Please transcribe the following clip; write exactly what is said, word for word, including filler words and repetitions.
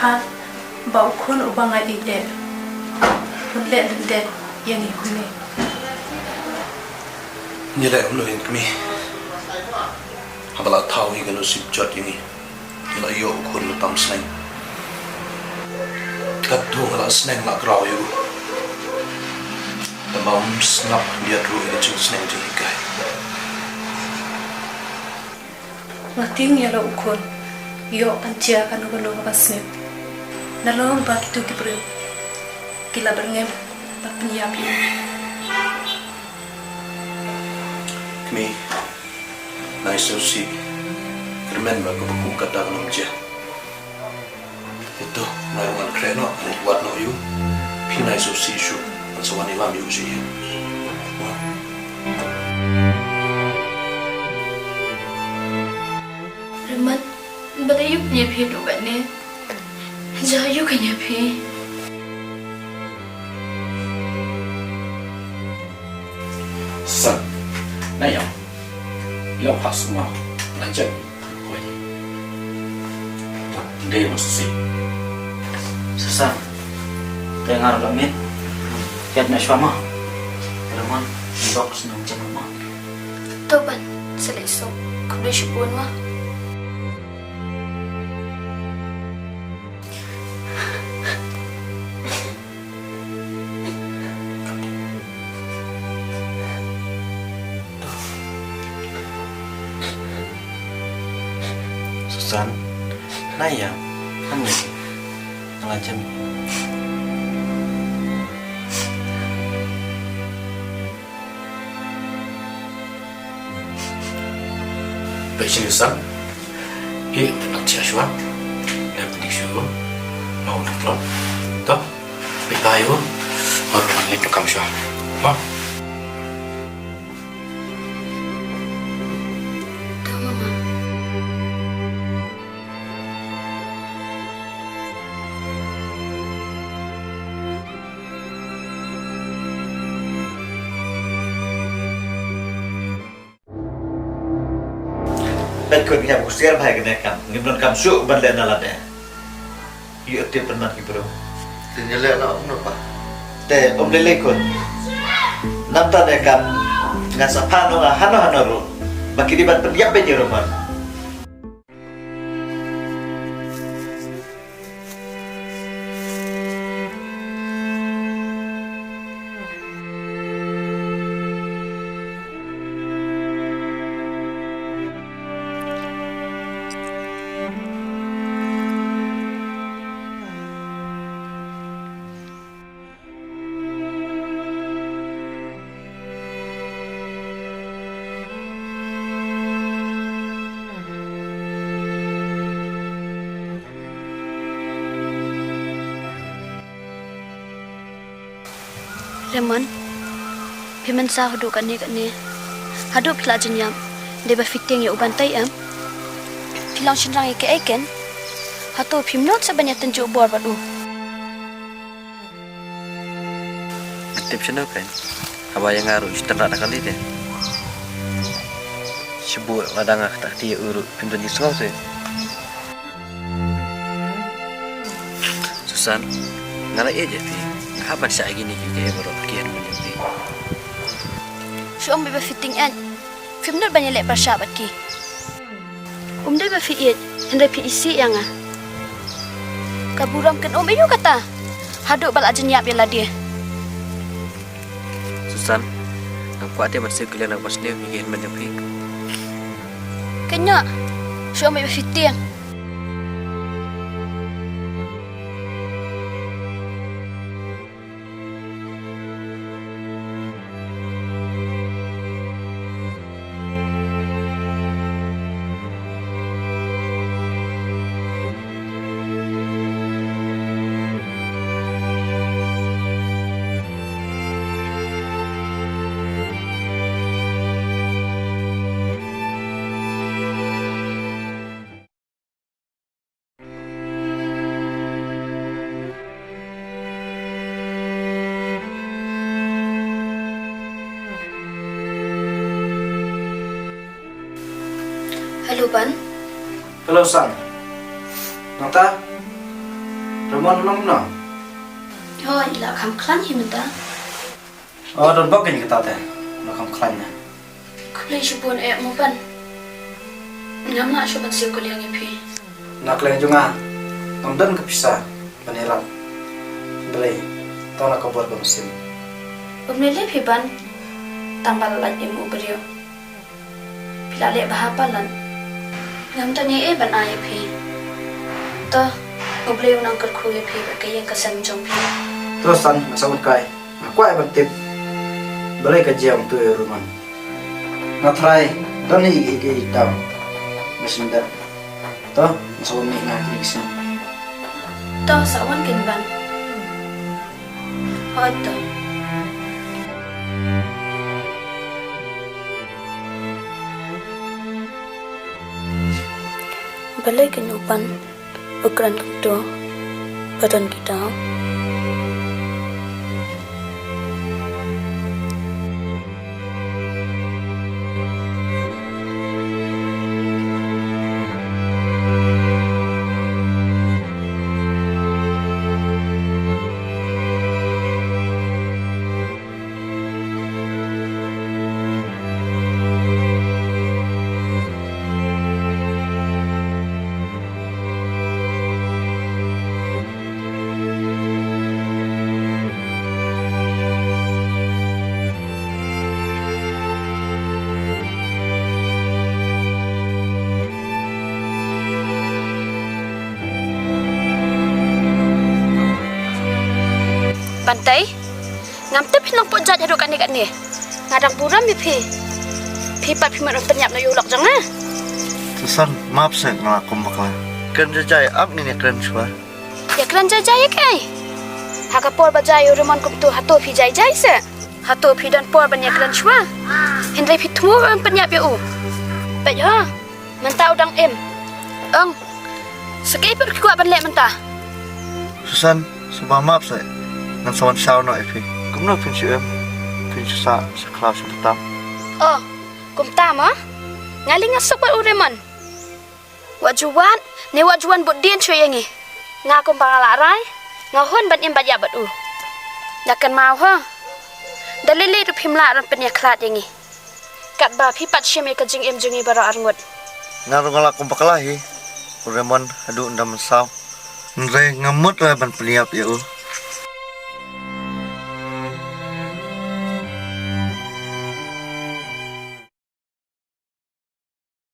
Ba u khun uba nga ïeit eh un leh lyndet ïa ngi kumne. Ngi leh kumno ïa kmie? Haba la thaw hi ka nusip jot ïa ngi. Ngi la ïoh u khun la tam sneng. Katto nga la sneng la kraw ïa u. Tangba um sngap ïa ka jingsneng jong ngi kai. Nga tieng ïa la u khun. Ïoh ban jia kano kano kaba sniew. Nalor ba kito ki briew ki la byrngem ban pynïap ïa u. Kmie, nai sngewsih. Kyrmen ba kaba kum kata kan ym jia. Ito, nai ruh ngan khreh noh, ngan wad noh ïa u. Phi nai sngewsih shuh, ngan sa wan ïalam ïa u shuh ïa. Kyrmen, balei u pynïap ïa phi haduh katne? Jia ïa u ka ñia phi. Susan, na ïa. Ïa pha suma. Na chen. Hoi. Dei ma Susi. Susan. Te ngar la mit. Kat na shwa ma. Ramon. Dok senang chen ma. To ban. Selek sok. Kudui shipun ma. Susan, na ïa, kan ni, ngala jem. Pei sini Susan. Hi, nak cia shwa. Lem dik shu. Mau nak plot. Toh. Pei bayu. Mau nak lem kam shwa. Ha. Toh, Mama. Peit khun, ngi hap husiar bha ïa kane ka kam. Ngim donkam shuh ban leh na lade. Ïoh tip pynban ki briew. Te ngi leh noh kumno pa? Te ym lei lei khun. Namar kane ka kam ngan sa phah noh nga hano hano ruh ba ki dei ban pynïap beit ïa u Ramon. Lemon, phi mynsaw haduh katne katne. Haduh phi la jynïap, dei ba phi tieng ïa u Bantei em? Phi long shynrang ïa kaei ken? Hato phim nud sa ban ïatynjuh bor bad u? Tip shano kan? Haba ïa nga ruh shu tynrah da kali te. Shibun lada nga kata kti ïa u ruh phim don jingsngew te. Susan, nga la ïeit ïa phi. Nga hap ban shah ïa kine kiei kiei baroh ki hynmen jong phi. Shu ong beit ba phi tieng ïeit. Phim nud ban ïaleh pyrshah bad ki. Um dei ba phi ïeit, hynrei phi isih ïa nga. Ka burom kan um aïu kata? Haduh ba la jynïap ïa lade. Susan, ngam kwah te ban siew kylliang na ka basniew ïa ki hynmen jong phi. Kynnoh, shu ong beit ba phi tieng. Hello, Ban. Hello, San. Nangta? Mon long na. Hoi, la kham khlaiñ hi mynta. Oh, don bok kin kata te. La kham khlaiñ na. Khublei shibun eh mo ban. Ngam lah shuh ban siew kylliang ïa phi. Na kleng jong nga ngam don ka pisa ban ïarap. Hynrei to na ka bor ba mynsiem. Bym lei lei phi ban. Tang ba la lait im u briew. Phi la leh bha palat. Ngam don ei ei ban ai ïa phi. To, U Blei un nang kyrkhu ïa phi bad ka ïing ka sem jong phi. To Susan, nga sngewthuh kai. Nga kwah ban tip balei ka jia ong tu ïa u Raymond. Nga trai don hi ïa ki daw. Nga sngewthuh. To, nga sa wan mih nga kine ki sngi. To, sa wan kin ban. Hooid to. Balei kin u Pan u kren kumto ba don ki daw? Ban Tei, ngam tip phi nang poi jait haduh katne katne. Nga dang burom ïa phi. Phi pat phi mut ban pynïap noh ïa u lok jong nga. Susan, map seh, nga la kum bakla. Kren jai jai, ap ngin ïakren shuwa. Ïakren jai jai ïa kaei? Ha ka por ba jia ïa u Raymond kumto hato phi jai jai seh? Hato phi don por ban ïakren shuwa? Hynrei phi thmu ban pynïap ïa u. Peit ho. Mynta u dang im. Ong. Sa kaei pat phi kwah ban leh mynta? Susan, sngewbha map seh. Ngan sa wan shaw noh ïa phi. Kumno phin shu im? Phin shu sah sha khlaw sha bynta. Oh, kumta mo? Nga lei nga suk bad u Raymond. Wat ju wad, ne wat ju wan bud dien shuh ïa ngi. Nga kumba nga la rai, nga hun ban im bad ïap bad u. Ïa kynmaw ho. Da lei lei ruh phim lah ban pynïakhlad ïa ngi. Katba phi pat shim ïa ka jingim jong ngi baroh arngut. Nga ruh nga la kum bakla hi. U Raymond haduh ynda mynsaw. Hynrei ngam mut re ban pynïap ïa u.